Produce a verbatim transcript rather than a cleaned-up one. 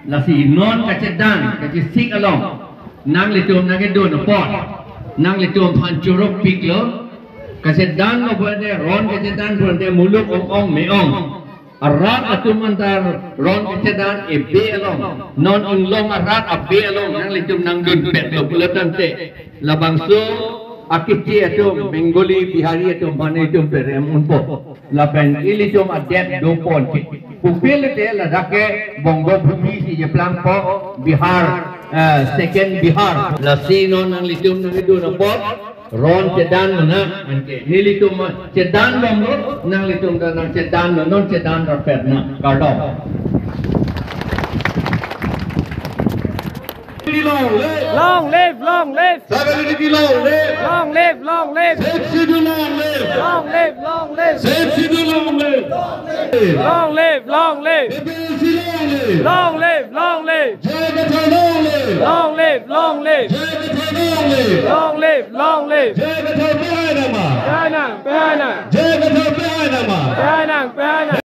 Lasi non kachedan, kachesik along nanglitum nangkedun apot, nanglitum aphan chorokpiklo. Kachedan lo pulote, ron kachedan pulote muluk ong-ong me-ong. Arat atum anta ron kachedan ebe along, non inglong arat abe along nanglitum nangdunpetlo pulo tangte, labangso akeche atum, Bengali, Bihari atum aphan itum perem unpo. Lapen ilitum adet doponke. Pupilte ladak ke Bongo Bhumi si cheplangpo, Bihar, eh, second Bihar. Lasi non nanglitum nangkedun apot, ron chedan lonang, anke nelitum chedan bomlo, nanglitum ta nangchedan lo, non chedan rapet nang. Kardom. Long live! Long live, long live! Tribal unity long live! Long live, long live! Sixth Schedule long live! Long live, long live! Sixth Schedule long live! Long live, long live! A P H L C long live! Long live, long live! J I Kathar long live! Long live, long live! J I Kathar long live! Long live, long live! J I Kathar pehai nangma! Pehai nang, pehai nang! J I Kathar pehai nangma! Pehai nang, pehai nang!